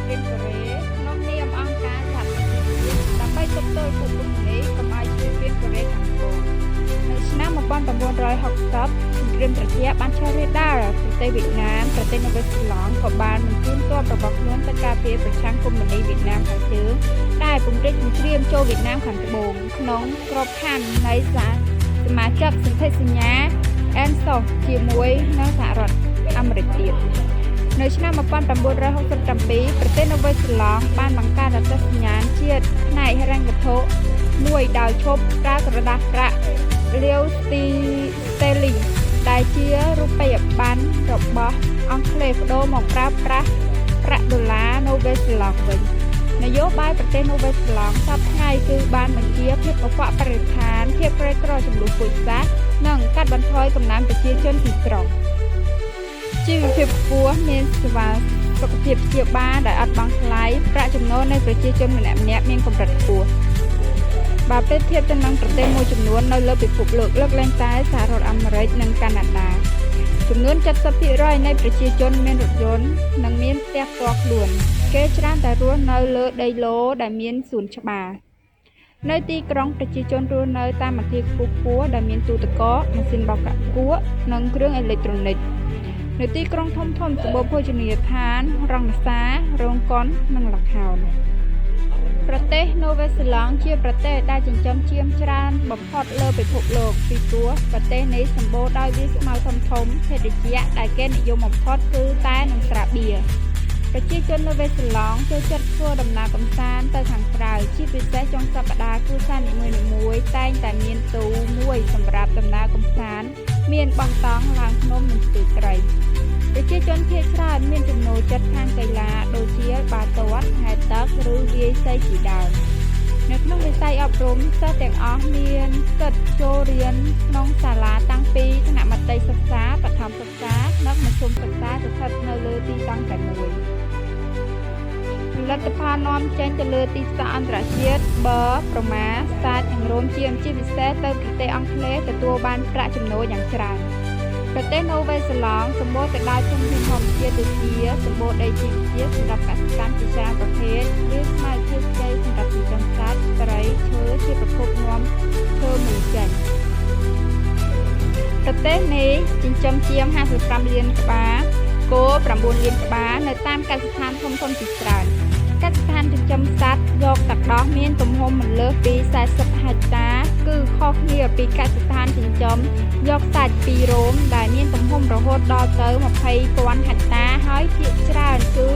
ង្គ្រាមកូរ៉េក្នុងនាមអង្គការសហប្រជាជាតិដើម្បីទប់ទល់ពួកកុម្មុយនីសកុំឲ្យឈ្លានពានកូរ៉េខាងត្បូងនៅឆ្នាំ1960សង្គ្រាមត្រជាក់បានឆេះរាលដាលប្រទេសវៀតណាមប្រទេសនូវែលសេឡង់ក៏បានបញ្ជូនទ័ពរបស់ខ្លួនទៅការពារប្រឆាំងកុម្មុយនីសវៀតណាមខាងជើងដែលពង្រីកសង្គ្រាមចូលវៀតណាមខាងត្បូងក្នុងក្របខ័ណ្ឌនៃសមាជិកសន្ធិសញ្ញា ANZUS ជាមួយនឹងសហរដ្ឋអាមេរិកទៀតនៅឆ្នាំ1967ប្រទេសនូវែលសេឡង់បានបង្កើតអត្តសញ្ញាណជាតិផ្នែកហិរញ្ញវត្ថុមួយដោយឈប់ប្រើក្រដាសប្រាក់លាវស្ទីស្តេលីងដែលជារូបិយប័ណ្ណរបស់អង់គ្លេសប្ដូរមកប្រើប្រាស់ប្រាក់ដុល្លារនូវែលសេឡង់វិញនយោបាយប្រទេសនូវែលសេឡង់សព្វថ្ងៃគឺបានបញ្ជាភាពកខ្វក់បរិស្ថានភាពក្រីក្រចំនួនពូជសាសន៍និងកាត់បន្ថយកំណើនប្រជាជនទីក្រុងជីវភាពខ្ពស់មានសេវាសុខភាពព្យាបាលដោយអត់បង់ថ្លៃប្រាក់ចំណូលនៃប្រជាជនម្នាក់ៗមានកម្រិតខ្ពស់បើប្រៀបធៀបទៅនឹងប្រទេសមួយចំនួននៅលើពិភពលោកលើកលែងតែសហរដ្ឋអាមេរិកនិងកាណាដាចំនួន70%នៃប្រជាជនមានរថយន្តនិងមានផ្ទះផ្ទាល់ខ្លួនគេច្រើនតែរស់នៅលើដីឡូដែលមានសួនច្បារនៅទីក្រុងប្រជាជនរស់នៅតាមអគារខ្ពស់ៗដែលមានទូទឹកកកម៉ាស៊ីនបោកគក់និងគ្រឿងអេឡិចត្រូនិកនៅទីក្រុងធំៗសម្បូរភោជនីយដ្ឋានរោងសារោងកុននិងល្ខោនប្រទេសនូវែលសេឡង់ជាប្រទេសដែលចិញ្ចឹមចៀមច្រើនបំផុតលើពិភពលោកពីព្រោះប្រទេសនេះសម្បូរដោយវាលស្មៅធំៗភេសជ្ជៈដែលគេនិយមបំផុតគឺតែនិងស្រាបៀរប្រជាជននូវែលសេឡង់ចូលចិត្តធ្វើដំណើរកម្សាន្តទៅខាងក្រៅជាពិសេសចុងសប្តាហ៍គ្រួសារនីមួយៗតែងតែមានទូមួយសម្រាប់ដំណើរកម្សាន្តមានបោះតង់ឡើងភ្នំនិងស្ទូចត្រីប្រជាជនភាគច្រើនមានចំណូលចិត្តខាងកីឡាដូចជាបាល់ទាត់ហែលទឹកឬវាយសីជាដើមនៅក្នុងវិស័យអប់រំសិស្សទាំងអស់មានសិទ្ធិចូលរៀនក្នុងសាលាតាំងពីថ្នាក់មត្តេយ្យសិក្សាបឋមសិក្សានិងមធ្យមសិក្សាស្ថិតនៅលើទីតាំងតែមួយផលិតផលនាំចេញទៅលើទីផ្សារអន្តរជាតិប័រប្រមាសាច់និងរោមចៀមជាពិសេសទៅប្រទេសអង់គ្លេសទទួលបានប្រាក់ចំណូលយ៉ាងច្រើនប្រទេសនូវែលសេឡង់សម្បូរទៅដោយធនធានធម្មជាតិដូចជាសម្បូរដីជីជាតិសម្រាប់កសិកម្មជាច្រើនប្រភេទឬស្មៅខៀវខ្ចីសម្រាប់ចិញ្ចឹមសត្វត្រីឈើជាប្រភពនាំឈើមូលចេញប្រទេសនេះចិញ្ចឹមចៀម55លានក្បាលគោ9លានក្បាលនៅតាមកសិដ្ឋានធំៗជាច្រើនកសិដ្ឋានចិញ្ចឹមសត្វយកទឹកដោះមានទំហំមិនលើសពី40ហិកតាគឺខុសគ្នាពីកសិដ្ឋានចិញ្ចឹមយកសាច់ពីរោមដែលមានទំហំរហូតដល់ទៅ20,000ហិកតាហើយភាគច្រើនគឺ